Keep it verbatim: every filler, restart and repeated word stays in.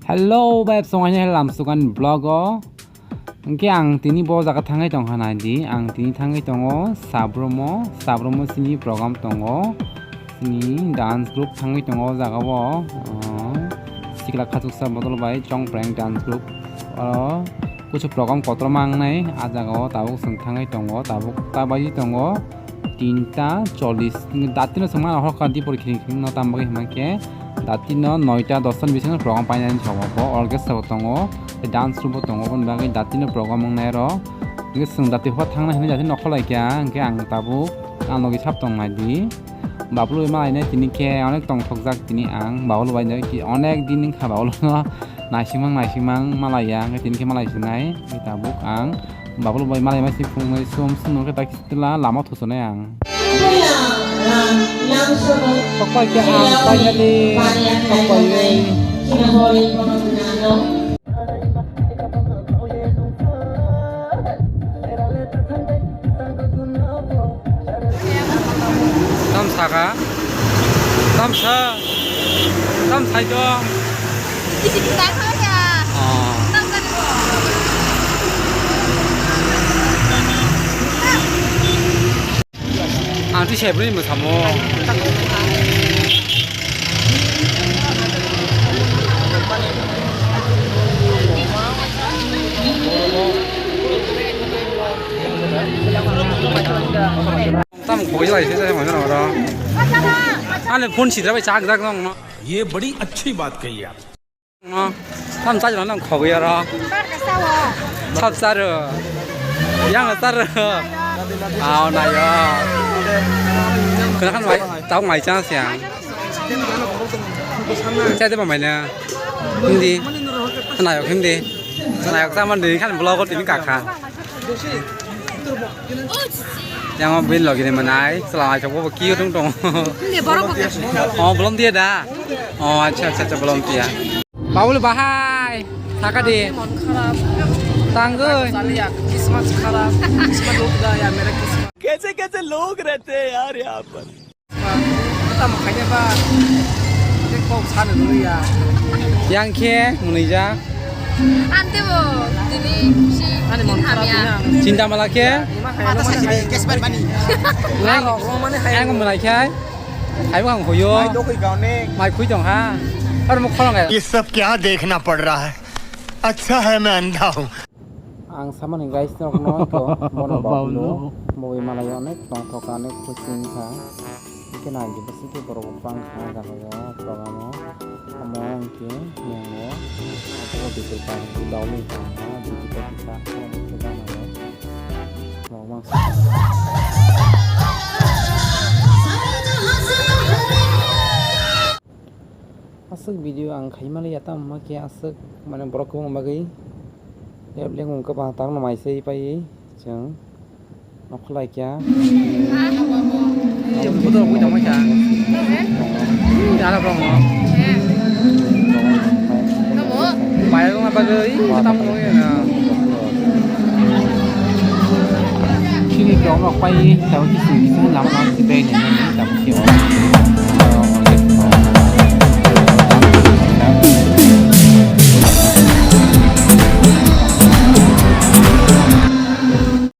Hello, bai, song ani lamsukan vlog o. Hwnkhe ang tini bo jaga thangwi tongkha, naidi. Ang tini thangwi tongo Sabromo, Sabromo sini program tongo. Sini dance group thangwi tongo o jaga o. Ah, sikla khachuksa bodol bai Chongpreng dance group. Oro kuchuk program kotorma wngnai, ah jaga o tabuk chwng thangwi tongo, tabuk ta bai tongo. Tinta chollis. Datino chwng mano hor kha dipor khini khini no tam bagwi hwnba khe datino noita dosta ni bisingo program painani sabo bo orchestra bo tongo, tei dance group bo tongo, aboni bagwi datino program wngnai oro. Hwnkhe chwng dati hor thangnai hwnwi dati nokho lai kha, hwnkhe ang tabuk ang logi sap tong nai di. Babulu bai malainai tini khe onek tongthokjak tini ang. Babulu bai no ki onek din wngkha babulu no naisingmang naisingmang malaiya, hwnkhe tini khe malai sinai. Hwnkhe tabuk ang babulu bai malai ma si phungnai sum sum no khe ta Tila lama thusonai ang. Kokpai khe ang finally kokpaiwi. Tam saka, tam sa, tam saito. Isi kita kaya. Oh. Tam sa. Ang twi sebri mwsamo. Tam khogwi lai se jai mano oro. Ani phone sidra bai chak jak nong no. ये बड़ी अच्छी बात कही आप। Tam chajla nang khogwi oro. Sab charu. Yang charu. Aw nayo. Kana khan mai tau mai chang siang. Chai de ba mai na. Hindi. Nayo hindi. Nayo sama de khan vlog ko tini kakha. Yang o bin logi ni manai, selama chok bo kiyo tung tong. Hindi, borok bo. Oh, belum dia da. Oh, acha, acha, acha, belum dia. Baul bahai, thaka di. Mon kharap. Tangoi. Chaliya, kismat kharap. Kismat log gaya, mera kismat. कैसे कैसे लोग रहते हैं यार यहाँ पर। Tamo khaina ba. Tei kok sano rwya. Yang khe mwnwijak. Ante bo tini si. Ani mon kharap hamya. Chinta mala khe. Mata sakhe. Kesbar bani. Yang, yang mwnai khai. Hai bo ang hoyo. Mai dokoi gaone. Mai khui tong ha. Ar mo khorang ga. ये सब क्या देखना पड़ रहा है? अच्छा है मैं अंधा हूँ। Ang samani guys norokno ito bono Baulu. Baulu. Bogwi malai onek tongthok onek kuching kha. Hwnkhe nai di bwswk khe borok bo bang kha jaga o program o. Omo hwnkhe yango abo Bipul Party Baulu wngkha, B J P kisa abo khe gana o. Borok bang. Aswk video ang khaimani ya tamo khe aswk mane borok kwbang bagwi. Yableng wngkha ba tangno mai se paiwi chwng nokholai kya. Photo rok wngkha. Ala borok no. Bai wngma bagwi tamo wngya na. Chini rok no pai tamo kisi kisi lama lama si bai ni tamo si.